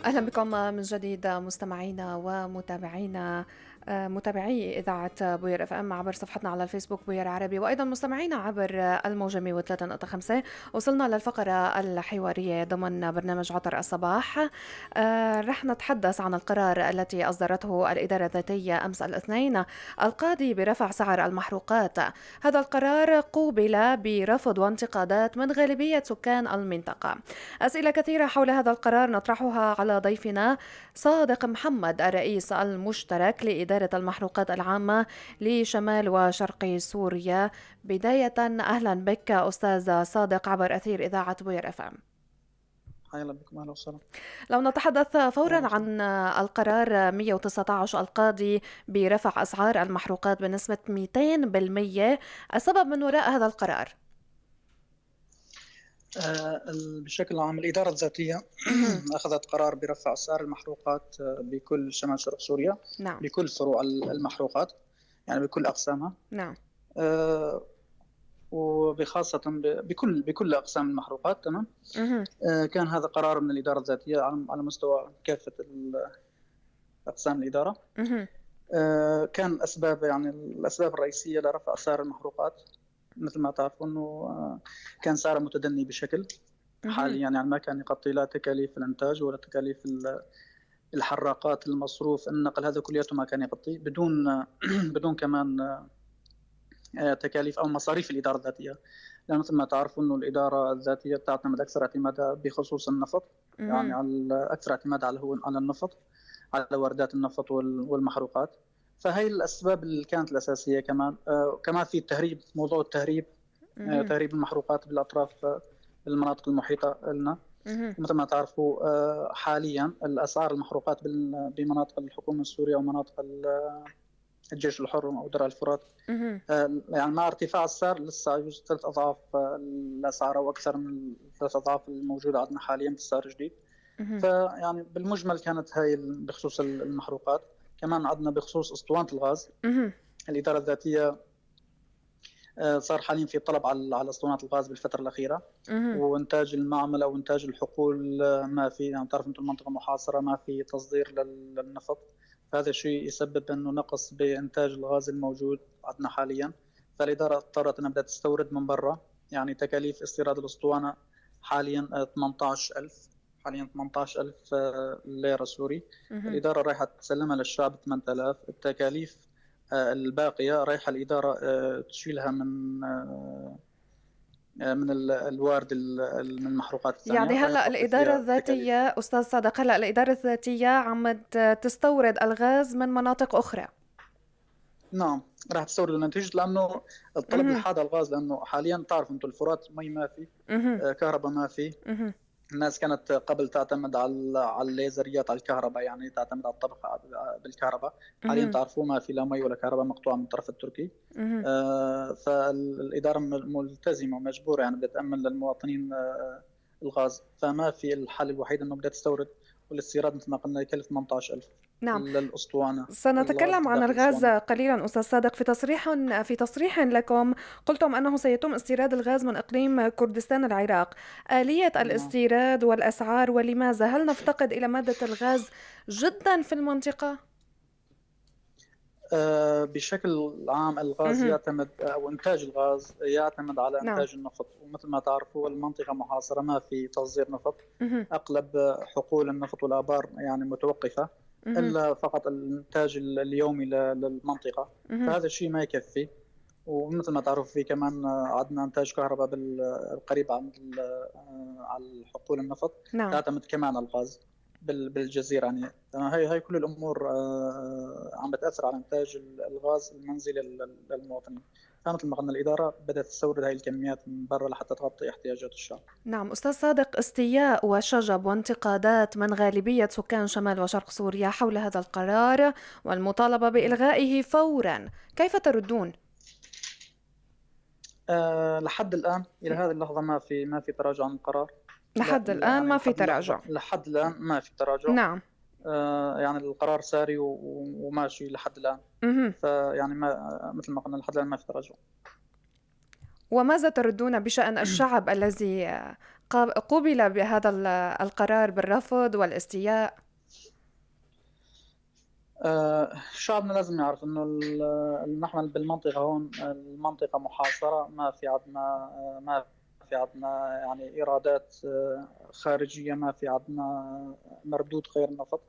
أهلا بكم من جديد مستمعينا ومتابعينا، متابعي إذاعة بوير FM عبر صفحتنا على الفيسبوك بوير عربي، وأيضا مستمعينا عبر الموجة 103.5. وصلنا للفقرة الحوارية ضمن برنامج عطر الصباح. رح نتحدث عن القرار التي أصدرته الإدارة الذاتية أمس الاثنين القاضي برفع سعر المحروقات. هذا القرار قوبل برفض وانتقادات من غالبية سكان المنطقة. أسئلة كثيرة حول هذا القرار نطرحها على ضيفنا صادق محمد، الرئيس المشترك لإدارة المحروقات العامة لشمال وشرق سوريا. بداية أهلا بك أستاذ صادق عبر أثير إذاعة بوير FM. أهلا بكم، أهلا وسهلا. لو نتحدث فورا عن القرار 119 القاضي برفع أسعار المحروقات بنسبة 200%، السبب من وراء هذا القرار؟ بشكل عام الإدارة الذاتية أخذت قرار برفع أسعار المحروقات بكل شمال شرق سوريا. نعم. بكل فروع المحروقات، يعني بكل أقسامها. نعم. وبخاصة بكل أقسام المحروقات. تمام. كان هذا قرار من الإدارة الذاتية على مستوى كافة أقسام الإدارة. كان الأسباب، يعني الأسباب الرئيسية لرفع أسعار المحروقات مثل ما تعرفوا أنه كان سعره متدني بشكل حاليا، يعني ما كان يغطي لا تكاليف الإنتاج ولا تكاليف الحراقات، المصروف، النقل، هذا كلياته ما كان يغطي، بدون كمان تكاليف أو مصاريف الإدارة الذاتية. لأن مثل ما تعرفوا أنه الإدارة الذاتية تعتمد أكثر اعتمادها بخصوص النفط، يعني على أكثر اعتماد على النفط، على واردات النفط والمحروقات. فهي الأسباب اللي كانت الأساسية. كمان في التهريب، موضوع التهريب، تهريب المحروقات بالأطراف، المناطق المحيطة لنا. مثل ما تعرفوا حاليا الأسعار المحروقات بمناطق الحكومة السورية ومناطق الجيش الحر أو درع الفرات، يعني مع ارتفاع السعر لسه يجوز 3 أضعاف الأسعار أو أكثر من 3 أضعاف الموجودة عندنا حاليا بالسعر الجديد. فيعني بالمجمل كانت هاي بخصوص المحروقات. كمان عندنا بخصوص اسطوانة الغاز، الإدارة الذاتية صار حاليا في طلب على اسطوانات الغاز بالفترة الأخيرة، وإنتاج المعمل أو إنتاج الحقول ما في، يعني تعرف أنتم المنطقة محاصرة، ما في تصدير للنفط، فهذا الشيء يسبب أنه نقص بإنتاج الغاز الموجود عندنا حاليا. فالإدارة اضطرت أنها بدها تستورد من برا، يعني تكاليف استيراد الأسطوانة حاليا 18,000، حاليا 18,000 ليرة سوري. الإدارة رايحة تسلمها للشعب 8,000. التكاليف الباقية رايحة الإدارة تشيلها من الوارد من المحروقات الثانية. يعني هلا الإدارة الذاتية أستاذ صادق، هلا الإدارة الذاتية عم تستورد الغاز من مناطق أخرى. نعم، راح تستورد النتيجة لأنه الطلب الحاد على الغاز، لأنه حاليا تعرف أنتم الفرات مي ما في، كهرباء ما في. الناس كانت قبل تعتمد على الليزريات، على الكهرباء، يعني تعتمد على الطبخ بالكهرباء. حاليا تعرفوا ما في لا مي ولا كهرباء، مقطوعة من الطرف التركي. فالإدارة ملتزمة ومجبورة، يعني بدها تأمن للمواطنين الغاز، فما في الحل الوحيد إنه بدها تستورد، والاستيراد مثل ما قلنا يكلف 18,000. نعم. للأسطوانة. سنتكلم عن الغاز قليلا أستاذ صادق. في تصريح لكم قلتم أنه سيتم استيراد الغاز من إقليم كردستان العراق. آلية الاستيراد والأسعار ولماذا؟ هل نفتقد إلى مادة الغاز جدا في المنطقة؟ بشكل عام الغاز يعتمد، أو إنتاج الغاز يعتمد على إنتاج النفط، ومثل ما تعرفوا المنطقة محاصرة، ما في تصدير نفط. أغلب حقول النفط والآبار يعني متوقفة، إلا فقط الإنتاج اليومي للمنطقة. فهذا الشيء ما يكفي. ومثل ما تعرفوا في كمان عندنا إنتاج كهرباء بالقريب عند على حقول النفط. نعم. تعتمد كمان على الغاز بالجزيرة. يعني هاي كل الأمور عم بتأثر على إنتاج الغاز المنزلي للمواطنين. فمثل ما قلنا الإدارة بدأت تستورد هاي الكميات من برا لحتى تغطي احتياجات الشعب. نعم أستاذ صادق، استياء وشجب وانتقادات من غالبية سكان شمال وشرق سوريا حول هذا القرار والمطالبة بإلغائه فورا، كيف تردون؟ لحد الآن إلى هذه اللحظة ما في تراجع عن القرار. لحد الآن يعني ما في تراجع. لحد الآن ما في تراجع. نعم. يعني القرار ساري وماشي لحد الآن. فيعني ما مثل ما قلنا لحد الآن ما في تراجع. وماذا تردون بشأن الشعب الذي قُبل بهذا القرار بالرفض والاستياء؟ شعبنا لازم يعرف انه نحن بالمنطقة هون، المنطقة محاصرة، ما في عندنا يعني ايرادات خارجيه، ما في عندنا مردود غير النفط.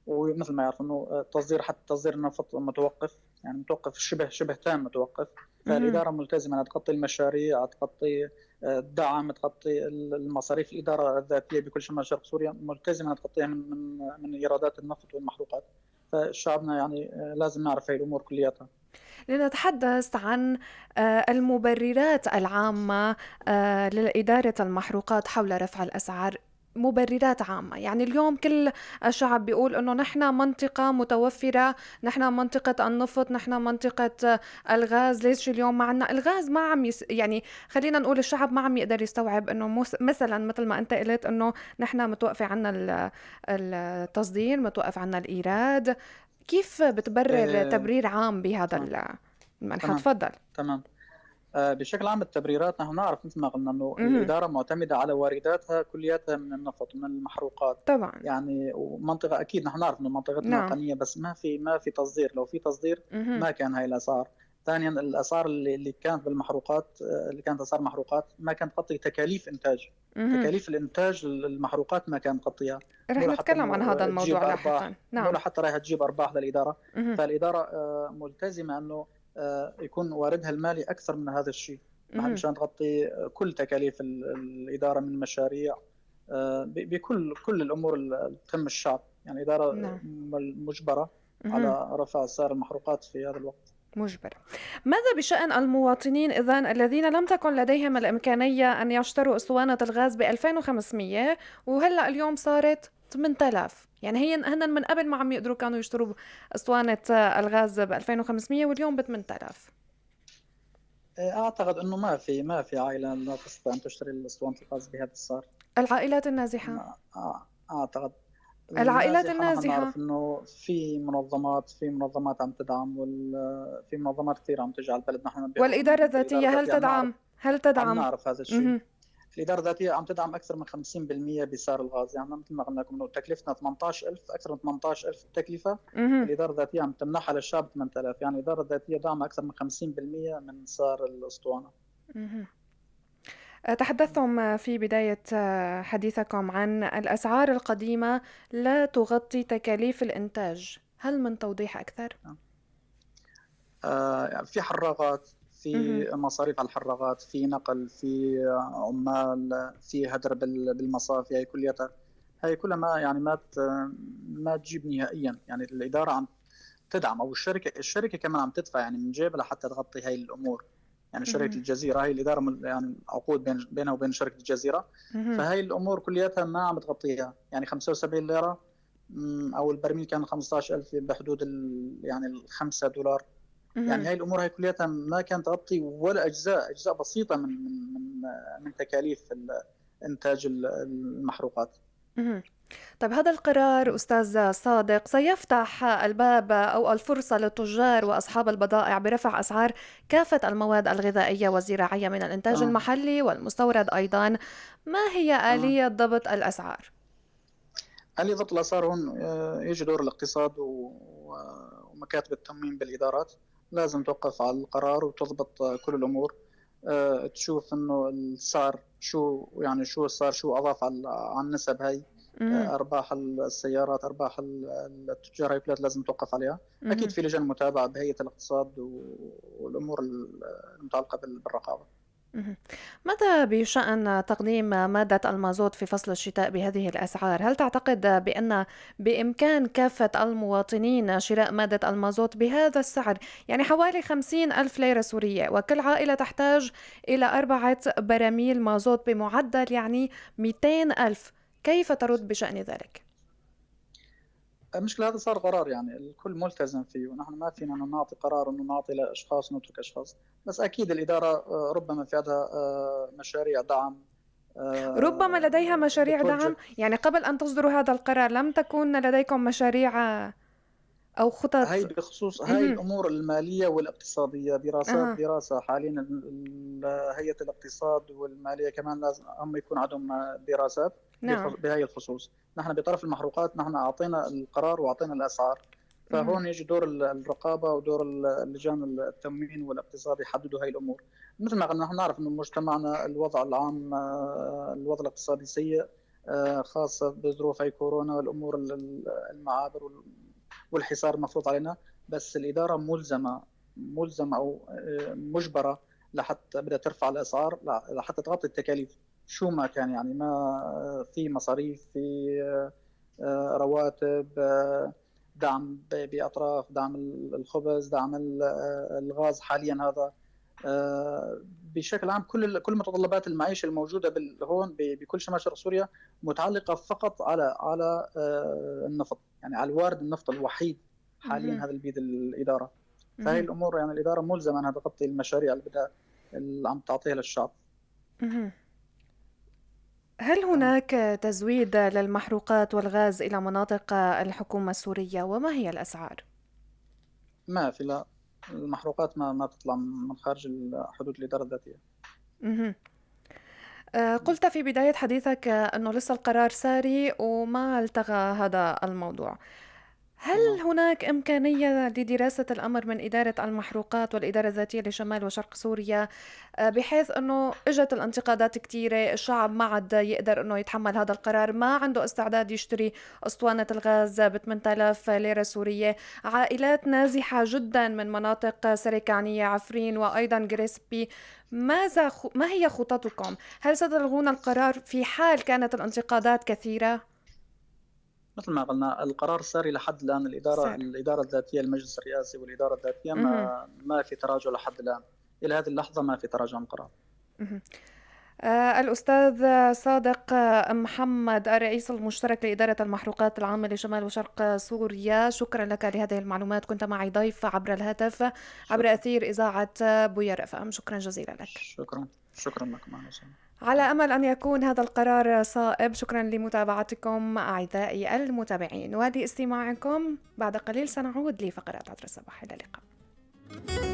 ومثل ما يعرف انه تصدير، حتى تصدير النفط متوقف، يعني متوقف شبه تام متوقف. فالاداره ملتزمة انها تغطي المشاريع، تغطي الدعم، تغطي المصاريف. الادارة الذاتية بكل شمال شرق سوريا ملتزمة انها تغطيها من ايرادات النفط والمحروقات. فشعبنا يعني لازم نعرف هاي الامور كلياتها. لنتحدث عن المبررات العامة لإدارة المحروقات حول رفع الأسعار، مبررات عامة. يعني اليوم كل الشعب بيقول أنه نحن منطقة متوفرة، نحن منطقة النفط، نحن منطقة الغاز، ليش اليوم ما عنا الغاز؟ ما عم يعني خلينا نقول الشعب ما عم يقدر يستوعب أنه مثلا مثل ما أنت قلت أنه نحن متوقفة عنا التصدير، متوقف عنا الإيراد. كيف بتبرر تبرير عام بهذا المنحى؟ تفضل. تمام. بشكل عام التبريرات نحن نعرف مثل ما قلنا انه الادارة معتمدة على وارداتها كلياتها من النفط، من المحروقات. طبعا. يعني ومنطقة اكيد نحن نعرف انه منطقتنا غنيه، بس ما في تصدير. لو في تصدير ما كان هاي الاسعار. ثانيا الاسعار اللي كانت بالمحروقات، اللي كانت اسعار محروقات ما كانت تغطي تكاليف انتاج. تكاليف الانتاج المحروقات ما كانت تغطيها. رح نتكلم عن هذا الموضوع لاحقا. نعم. مو لحتى رايحة تجيب ارباح للاداره. فالاداره ملتزمة انه يكون واردها المالي اكثر من هذا الشيء مشان تغطي كل تكاليف الادارة من مشاريع، بكل كل الامور اللي تهم الشعب. يعني الادارة مجبرة على رفع سعر المحروقات في هذا الوقت. مجبرة. ماذا بشأن المواطنين إذن الذين لم تكن لديهم الإمكانية أن يشتروا أسطوانة الغاز ب 2500 وهلأ اليوم صارت 8000؟ يعني هي هن من قبل ما عم يقدروا كانوا يشتروا أسطوانة الغاز ب 2500 واليوم ب 8000. اعتقد انه ما في عائلة لا تستطيع ان تشتري اسطوانة الغاز بهذا السعر. العائلات النازحه. اعتقد العائلات النازحه. نعرف انه في منظمات عم تدعم، وفي منظمات كثير عم تجي على البلد. نحن والادارة الذاتية هل تدعم؟ هل تدعم؟ نعرف هذا الشيء. الادارة الذاتية عم تدعم اكثر من 50% بسعر الغاز. يعني مثل ما قلنا لكم انه تكلفتنا 18000، اكثر من 18000 التكلفه، الادارة الذاتية عم تمنحها للشعب 8000. يعني الادارة الذاتية دعم اكثر من 50% من سعر الاسطوانه. تحدثتم في بداية حديثكم عن الأسعار القديمة لا تغطي تكاليف الإنتاج، هل من توضيح أكثر؟ في حراقات، في مصاريف على الحراقات، في نقل، في عمال، في هدر بالمصافي. هي كلياتها، هي كلها ما يعني ما تجيب نهائيا. يعني الادارة عم تدعم او الشركه كمان عم تدفع يعني من جيبها لحتى تغطي هاي الامور. يعني شركة الجزيرة هي الادارة يعني عقود بينها وبين شركة الجزيره، فهي الامور كلياتها ما عم تغطيها. يعني 75 ليرة او البرميل كان 15000 بحدود يعني ال 5 دولار. يعني هاي الامور هاي كلياتها ما كانت تغطي ولا اجزاء بسيطة من تكاليف انتاج المحروقات. طيب، هذا القرار أستاذ صادق سيفتح الباب أو الفرصة للتجار وأصحاب البضائع برفع أسعار كافة المواد الغذائية والزراعية من الإنتاج المحلي والمستورد أيضا. ما هي آلية ضبط الأسعار؟ آلية ضبط الأسعار هون يجي دور الاقتصاد ومكاتب التموين بالإدارات. لازم توقف على القرار وتضبط كل الأمور، تشوف انه السعر شو، يعني شو صار، شو اضاف على النسب هاي، ارباح السيارات، ارباح التجار، هاي كلها لازم توقف عليها. اكيد في لجان متابعه بهيئة الاقتصاد والامور المتعلقة بالرقابه. ماذا بشأن تقديم مادة المازوت في فصل الشتاء بهذه الأسعار؟ هل تعتقد بأن بإمكان كافة المواطنين شراء مادة المازوت بهذا السعر؟ يعني حوالي 50 ألف ليرة سورية، وكل عائلة تحتاج إلى 4 براميل مازوت بمعدل يعني 200 ألف. كيف ترد بشأن ذلك؟ المشكلة هذا صار قرار، يعني الكل ملتزم فيه، ونحن ما فينا انه نعطي قرار انه نعطي لاشخاص ونترك اشخاص. بس اكيد الادارة ربما في عندها مشاريع دعم. ربما لديها مشاريع دعم. يعني قبل أن تصدروا هذا القرار لم تكن لديكم مشاريع أو خطط؟ هي بخصوص هاي الأمور المالية والاقتصادية، دراسات دراسة حاليا هيئة الاقتصاد والمالية كمان لازم هم يكون عندهم دراسات. بهاي الخصوص. نحن بطرف المحروقات نحن أعطينا القرار وأعطينا الأسعار، فهون يجي دور الرقابة ودور اللجان التموين والاقتصاد يحددوا هاي الأمور. مثل ما قلنا نحن نعرف إنه مجتمعنا الوضع العام، الوضع الاقتصادي سيء، خاصة بظروف هاي كورونا والأمور المعابر والحصار المفروض علينا، بس الإدارة ملزمة أو مجبرة لحتى بدها ترفع الأسعار لحتى تغطي التكاليف شو ما كان، يعني ما في مصاريف، في رواتب، دعم بأطراف، دعم الخبز، دعم الغاز حاليا. هذا بشكل عام كل متطلبات المعيشة الموجودة هون بكل شمال شرق سوريا متعلقة فقط على النفط، يعني على الوارد النفط الوحيد حاليا هذا اللي بيد الإدارة. فهي الأمور يعني الإدارة ملزمة أنها تغطي المشاريع اللي بدها اللي عم تعطيها للشعب. هل هناك تزويد للمحروقات والغاز إلى مناطق الحكومة السورية، وما هي الأسعار؟ ما في، لا، المحروقات ما تطلع من خارج حدود الإدارة الذاتية. قلت في بداية حديثك أنه لسه القرار ساري وما التغى هذا الموضوع. هل هناك إمكانية لدراسة الأمر من إدارة المحروقات والإدارة الذاتية لشمال وشرق سوريا، بحيث أنه إجت الانتقادات كتيرة، الشعب ما عاد يقدر أنه يتحمل هذا القرار، ما عنده استعداد يشتري أسطوانة الغاز ب8000 ليرة سورية، عائلات نازحة جدا من مناطق سريكانية، عفرين وأيضا غريسبي. ما هي خططكم؟ هل ستلغون القرار في حال كانت الانتقادات كثيرة؟ مثل ما قلنا القرار ساري لحد الآن. الإدارة الذاتية، المجلس الرئاسي والإدارة الذاتية ما في تراجع لحد الآن، إلى هذه اللحظة ما في تراجع عن القرار. الأستاذ صادق محمد الرئيس المشترك لإدارة المحروقات العامة لشمال وشرق سوريا، شكرا لك لهذه المعلومات. كنت معي ضيف عبر الهاتف عبر أثير إذاعة بوير FM. شكرا جزيلا لك. شكرا لكم. أهلا وسهلا. على أمل أن يكون هذا القرار صائب. شكرا لمتابعتكم أعزائي المتابعين ولاستماعكم. بعد قليل سنعود لفقرات عطر الصباح. إلى اللقاء.